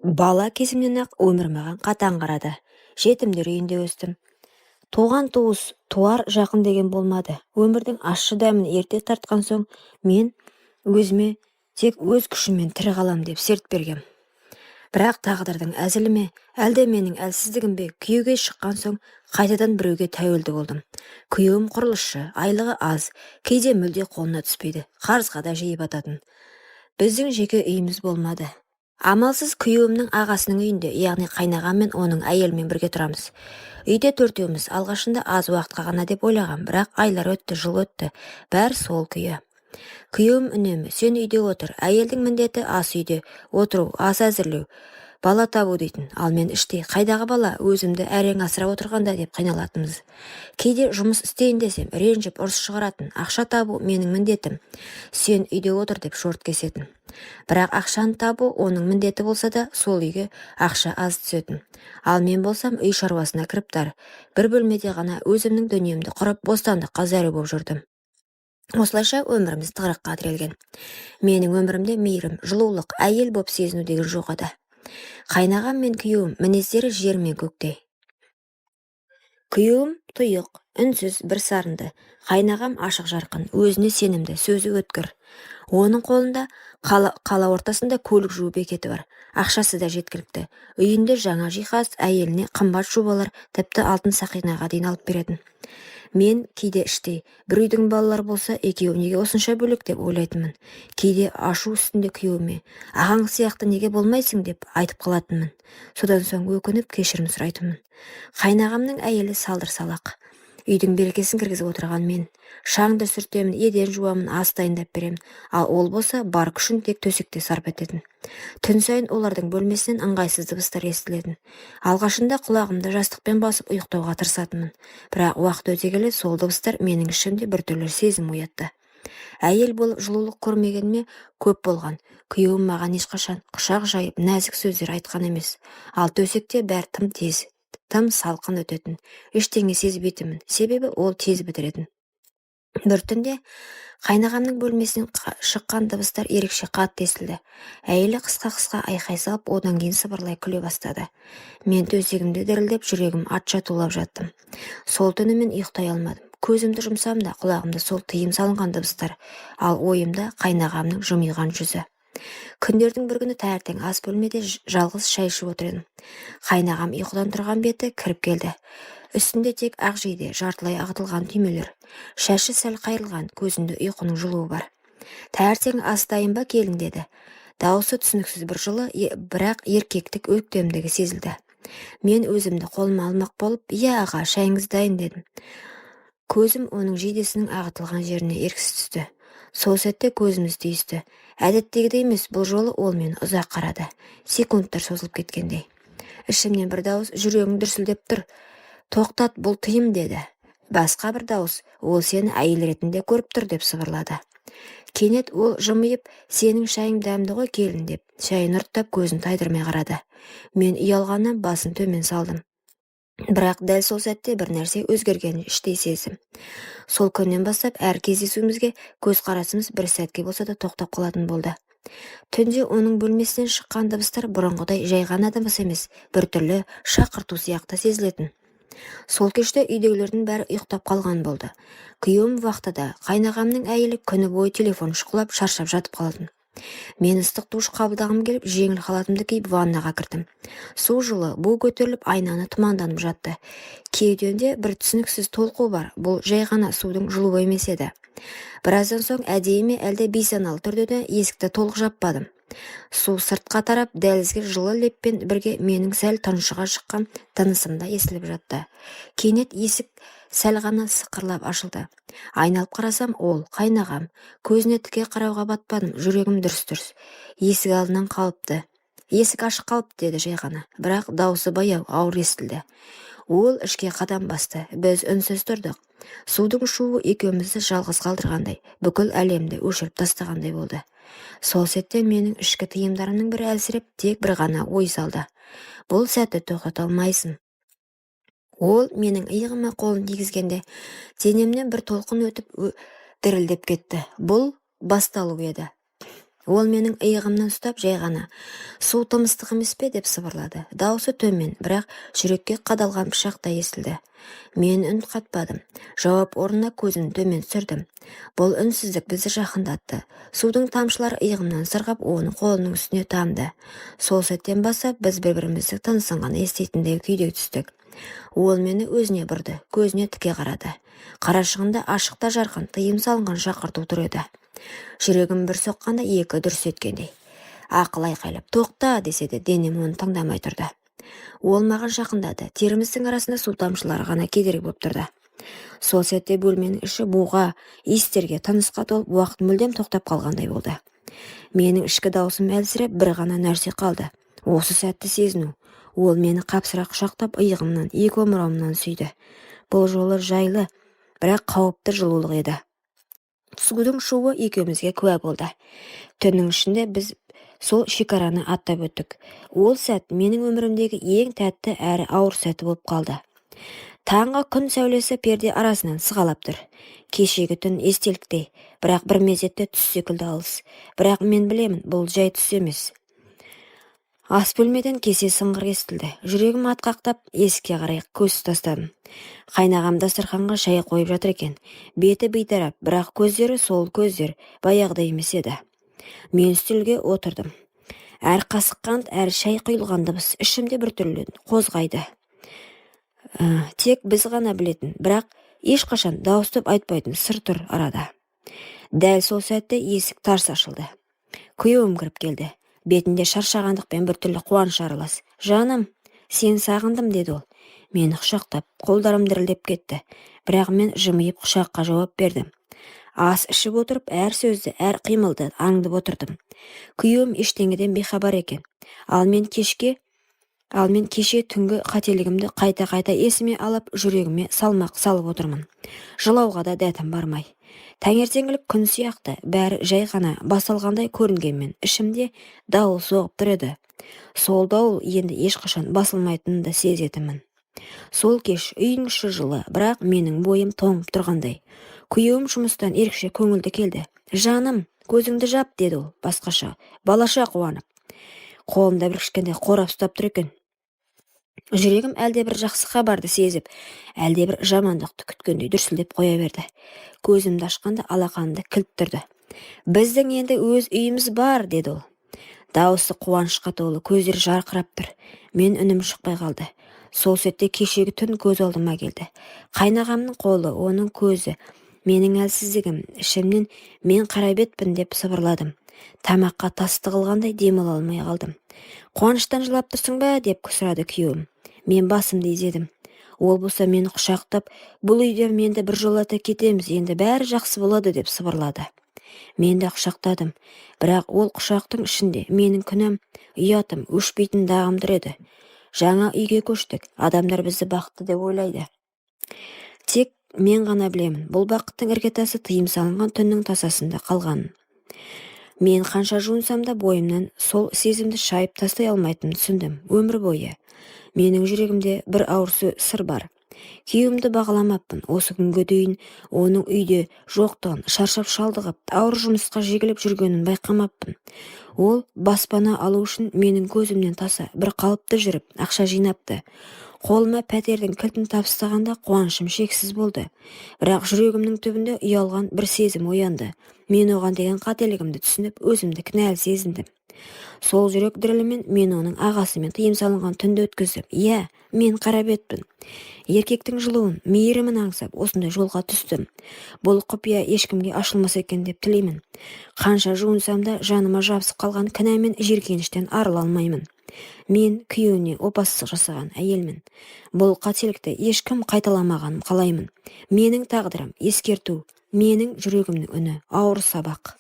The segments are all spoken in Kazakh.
Бала кезімнен-ақ өмір маған қатаң қарады. Жетімдер үйінде өстім. Туған-туыс, туар жақын деген болмады. Өмірдің ащы дәмін ерте тартқан соң, мен өзіме тек өз күшіммен тірі қалам деп серт бергем. Бірақ тағдырдың әзілі ме, әлде менің әлсіздігім бе, күйеуге шыққан соң қайтадан біреуге тәуелді болдым. Күйеуім құрылысшы, айлығы аз, кейде мүлде қолына түспейді, қарызға да жиі бататын. Біздің жеке үйіміз болмады. Амалсыз күйеуімнің ағасының үйінде, яғни қайнағам мен оның әйелімен бірге тұрамыз. Үйде төртеуміз. Алғашында аз уақытқа ғана деп ойлағам, бірақ айлар өтті, жыл өтті, бәрі сол күйі. Күйеуім үнемі: «Сен үйде отыр, әйелдің міндеті ас үйде отыру, ас әзірлеу, бала табу», – дейтін. Ал мен іштей: «Қайдағы бала, өзімді әрең асырап отырғанда», – деп қиналатынбыз. Кейде жұмыс істейін десем, ренжіп, ұрыс шығаратын, «Ақша табу менің міндетім, сен үйде отыр», – деп шорт кесетін. Бірақ ақшаны табу оның міндеті болса да, сол үйге ақша аз түсетін. Ал мен болсам үй шаруасына кіріптар, бір бөлмеде ғана өзімнің дүниемді құрып, бостандыққа зәру болып жүрдім. Осылайша өміріміз тығырыққа тірелген. Менің өмірімде мейірім, жылулық, әйел боп сезіну деген жоқ еді. Қайнағам мен күйеуім мінездері жер мен көктей. Күйеуім тұйық, үнсіз, бір сарынды. Қайнағам ашық жарқын, өзіне сенімді, сөзі өткір. Оның қолында қала ортасында көлік жуу бекеті бар, ақшасы да жеткілікті. Үйінде жаңа жиһаз, әйеліне қымбат шубалар, тіпті алтын сақинаға дейін алып беретін. Мен кейде іштей: «Бір үйдің балалары болса, екеуі неге осынша бөлек?» – деп ойлайтынмын. Кейде ашу үстінде күйеуіме: «Ағаң сияқты неге болмайсың?» – деп айтып қалатынмын. Содан соң өкініп, кешірім сұрайтынмын. Қайнағамның әйелі салдыр салақ. Үйдің берекесін кіргізіп отырған мен. Шаңды сүртемін, еден жуамын, ас дайындап беремін. Ал ол болса бар күшін тек төсекте сарп ететін. Түн сайын олардың бөлмесінен ыңғайсыз дыбыстар естілетін. Алғашында құлағымды жастықпен басып ұйықтауға тырысатынмын. Бірақ уақыт өте келе сол дыбыстар менің ішімде біртүрлі сезім оятты. Әйел болып жылулық көрмегеніме көп болған. Күйеуім маған ешқашан құшақ жайып, нәзік сөздер айтқан емес. Ал төсекте бәрі тым тез, тым салқын өтетін. Ештеңе сезбейтінмін, себебі ол тез бітіретін. Бір түнде қайнағамның бөлмесінен шыққан дыбыстар ерекше қатты естілді. Әйелі қысқа-қысқа айқай салып, одан кейін сыбырлай күле бастады. Мен төсегімде дірілдеп, жүрегім атша тулап жаттым. Сол түні мен ұйықтай алмадым. Көзімді жұмсам да, құлағымда сол тыйым салынған дыбыстар, ал ойымда қайнағамның жымиған жүзі. Күндердің бір күні таңертең ас бөлмеде жалғыз шай ішіп отыр едім. Қайнағам ұйқыдан тұрған беті кіріп келді. Үстінде тек ақ жейде, жартылай ағытылған түймелер. Шашы сәл қайырылған, көзінде ұйқының жылуы бар. «Таңертең ас дайын ба, келін?» – деді. Дауысы түсініксіз бір жылы, бірақ еркектік өктемдігі сезілді. Мен өзімді қолыма алмақ болып: «Иә, аға, шайыңыз дайын», – дедім. Көзім оның жейдесінің ағытылған жеріне еріксіз түсті. Сол сәтте көзіміз түйісті. Әдеттегідей емес, бұл жолы ол мені ұзақ қарады. Секундтар созылып кеткендей. Ішімнен бір дауыс: «Жүрегің дүрсілдеп тұр. Тоқтат, бұл тыйым», – деді. Басқа бір дауыс: «Ол сені әйел ретінде көріп тұр», – деп сыбырлады. Кенет ол жымиып: «Сенің шайың дәмді ғой, келін», – деп, шайын ұрттап, көзін тайдырмай қарады. Мен ұялғаннан басын төмен салдым. Бірақ дәл сол сәтте бір нәрсе өзгергенін іштей сездім. Сол күннен бастап әр кездесуімізге көзқарасымыз бір сәтке болса да тоқтап қалатын болды. Түнде оның бөлмесінен шыққан дыбыстар бұрынғыдай жай ғана дыбыс емес, біртүрлі шақырту сияқты сезілетін. Сол кеште үйдегілердің бәрі ұйықтап қалған болды. Күйеуім вахтада, қайнағамның әйелі күні бойы телефон шұқылап, шаршап жатып қалатын. Мен ыстық душ қабылдағым келіп, жеңіл халатымды киіп, ваннаға кірдім. Су жылы, бу көтеріліп, айнаны тұманданып жатты. Кеудемде бір түсініксіз толқу бар, бұл жай ғана судың жылуы емес еді. Біраздан соң әдейі ме, әлде бейсаналы түрде де есікті толық жаппадым. Су сыртқа тарап, дәлізге жылы леппен бірге менің сәл тұншыға шыққан тынысым да естіліп жатты. Кенет есік сәл ғана сықырлап ашылды. Айналып қарасам, ол қайнағам. Көзіне тіке қарауға батпадым, жүрегім дүрс-дүрс. «Есік алдынан қалыпты. Есік ашық қалыпты», – деді жай ғана, бірақ даусы баяу, ауыр естілді. Ол ішке қадам басты. Біз үнсіз тұрдық. Судың шуы екеумізді жалғыз қалдырғандай, бүкіл әлемді өшіріп тастағандай болды. Сол сәтте менің ішкі тыйымдарымның бірі әлсіреп, тек бір ғана ой салды: «Бұл сәтті тоқтата алмайсың». Ол менің иығыма қолын тигізгенде денемнен бір толқын өтіп, дірілдеп кетті. Бұл басталу еді. Ол менің иығымнан ұстап, жай ғана: «Су тым ыстық емес пе?» – деп сыбырлады. Даусы төмен, бірақ жүрекке қадалған пышақтай естілді. Мен үн қатпадым. Жауап орнына көзімді төмен түсірдім. Бұл үнсіздік бізді жақындатты. Судың тамшылары иығымнан сырғып, оның қолының үстіне тамды. Сол сәттен бастап біз бір-біріміздің тынысын ғана еститіндей күйге түстік. Ол мені өзіне бұрды, көзіне тіке қарады. Қарашығында ашық та жарқын, тыйым салынған шақырту тұр еді. Жүрегім бір соққанда екі дүрс еткендей. Ақыл айқайлап «тоқта» десе де, денем оны тыңдамай тұрды. Ол маған жақындады. Теріміздің арасында су тамшылары ғана кедергі болып тұрды. Сол сәтте бөлменің іші буға, иістерге, тынысқа толып, уақыт мүлдем тоқтап қалғандай болды. Менің ішкі даусым әлсіреп, бір ғана нәрсе қалды: осы сәтті сезіну. Ол мені қапсыра құшақтап, иығымнан, екі омырауымнан сүйді. Бұл жолы жайлы, бірақ қауіпті жылулық еді. Судың шуы екеумізге куә болды. Түннің ішінде біз сол шекараны аттап өттік. Ол сәт менің өмірімдегі ең тәтті әрі ауыр сәті болып қалды. Таңғы күн сәулесі перде арасынан сығалап тұр. Кешегі түн естеліктей, бірақ бір мезетте түс секілді алыс. Бірақ мен білемін, бұл жай түс емес. Ас бөлмеден кесе сыңғыр естілді. Жүрегім атқақтап, есікке қарай көз тастадым. Қайнағам дастарханға шай қойып жатыр екен. Беті бейтарап, бірақ көздері сол көздер, баяғыдай емес еді. Мен үстелге отырдым. Әр қасық қант, әр шай құйылған дыбыс ішімде біртүрлі қозғайды. Тек біз ғана білетін, бірақ ешқашан дауыстап айтпайтын сыр тұр арада. Дәл сол сәтте есік тарс ашылды. Күйеуім кіріп келді. Бетінде шаршағандық пен біртүрлі қуаныш аралас. «Жаным, сені сағындым», – деді ол. Мені құшақтап, қолдарым дірілдеп кетті. Бірақ мен жымиып құшаққа жауап бердім. Ас ішіп отырып, әр сөзді, әр қимылды аңдып отырдым. Күйеуім ештеңеден бейхабар екен. Ал мен кеше түнгі қателігімді қайта-қайта есіме алып, жүрегіме салмақ салып отырмын. Жылауға да дәтім бармай. Таңертеңгілік күн сияқты бәрі жай ғана басталғандай көрінгенмен, ішімде дауыл соғып тұр еді. Сол дауыл енді ешқашан басылмайтынын да сезетінмін. Сол кеш үйдің іші жылы, бірақ менің бойым тоңып тұрғандай. Күйеуім жұмыстан ерекше көңілді келді. «Жаным, көзіңді жап», – деді ол басқаша, балаша қуанып. Қолында бір кішкентай қорап ұстап тұр екен. Жүрегім әлде бір жақсы хабарды сезіп, әлде бір жамандықты күткендей дүрсілдеп қоя берді. Көзімді ашқанда алақанымда кілт тұрды. «Біздің енді өз үйіміз бар», – деді ол. Дауысы қуанышқа толы, көздері жарқырап тұр. Мен үнім шықпай қалды. Сол сәтте кешегі түн көз алдыма келді. Қайнағамның қолы, оның көзі, менің әлсіздігім. Ішімнен «мен қарабетпін» деп сыбырладым. Тамаққа тас тығылғандай дем ала алмай қалдым. «Қуаныштан жылап тұрсың ба?» – деп сұрады күйеуім. Мен басымды изедім. Ол болса мені құшақтап, «бұл үйден енді біржолата кетеміз, енді бәрі жақсы болады» деп сыбырлады. Мен де құшақтадым. Бірақ ол құшақтың ішінде менің күнәм, ұятым, өшпейтін дағым тұр еді. Жаңа үйге көштік. Адамдар бізді бақытты деп ойлайды. Тек мен ғана білемін, бұл бақыттың іргетасы тыйым салынған түннің тасасында қалғанын. Мен қанша жуынсам да, бойымнан сол сезімді шайып тастай алмайтынымды түсіндім. Өмір бойы менің жүрегімде бір ауыр сыр бар. Күйеуімді бағаламаппын. Осы күнге дейін оның үйде жоқтығын, шаршап шалдығып, ауыр жұмысқа жегіліп жүргенін байқамаппын. Ол баспана алу үшін менің көзімнен таса бір қалыпты жүріп, ақша жинапты. Қолыма пәтердің кілтін табыстағанда қуанышым шексіз болды. Бірақ жүрегімнің түбінде ұялған бір сезім оянды. Мен оған деген қателігімді түсініп, өзімді кінәлі сезіндім. Сол жүрек дірілімен мен оның ағасымен тыйым салынған түнді өткіздім. Иә, мен қарабетпін. Еркектің жылуын, мейірімін аңсап, осындай жолға түстім. Бұл құпия ешкімге ашылмаса екен деп тілеймін. Қанша жуынсам да, жаныма жабысып қалған кінә мен жиіркеніштен арыла алмаймын. Мен күйеуіне опасыздық жасаған әйелмін. Бұл қателікті ешкім қайталамағанын қалаймын. Менің тағдырым ескерту, менің жүрегімнің үні ауыр сабақ.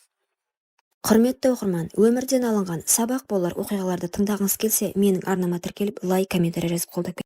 Құрметті оқырман, өмірден алынған сабақ болар оқиғаларды тыңдағыңыз келсе, менің арнама тіркеліп, лайк, комментарий жазып қолдап.